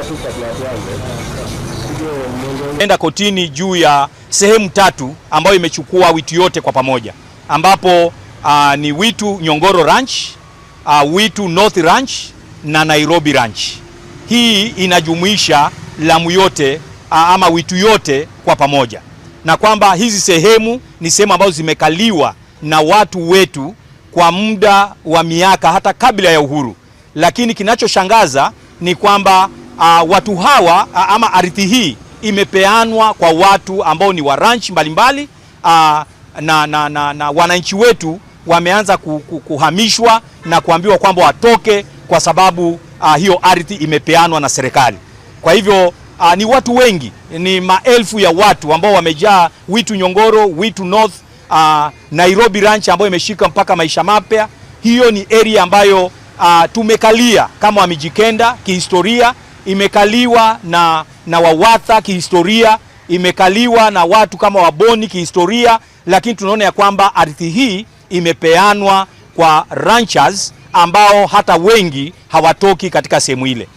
Tu kabla tuanze. Enda kotini juu ya sehemu tatu ambayo imechukua Witu yote kwa pamoja, ambapo ni Witu Nyongoro Ranch, Witu North Ranch na Nairobi Ranch. Hii inajumuisha Lamu yote ama Witu yote kwa pamoja, na kwamba hizi sehemu ni sehemu ambazo zimekaliwa na watu wetu kwa muda wa miaka hata kabla ya uhuru, lakini kinachoshangaza ni kwamba watu hawa ama ardhi hii imepeanwa kwa watu ambao ni wa ranch mbalimbali na wananchi wetu wameanza kuhamishwa na kuambiwa kwamba watoke kwa sababu hiyo ardhi imepeanwa na serikali. Kwa hivyo ni watu wengi, ni maelfu ya watu ambao wamejaa Witu Nyongoro, Witu North, Nairobi Ranch ambayo imeshika mpaka Maisha Mapya. Hiyo ni area ambayo tumekalia kama Wamijikenda kihistoria, imekaliwa na Wawatha kihistoria, imekaliwa na watu kama Waboni kihistoria, lakini tunaona ya kwamba ardhi hii imepeanwa kwa ranchers ambao hata wengi hawatoki katika sehemu ile.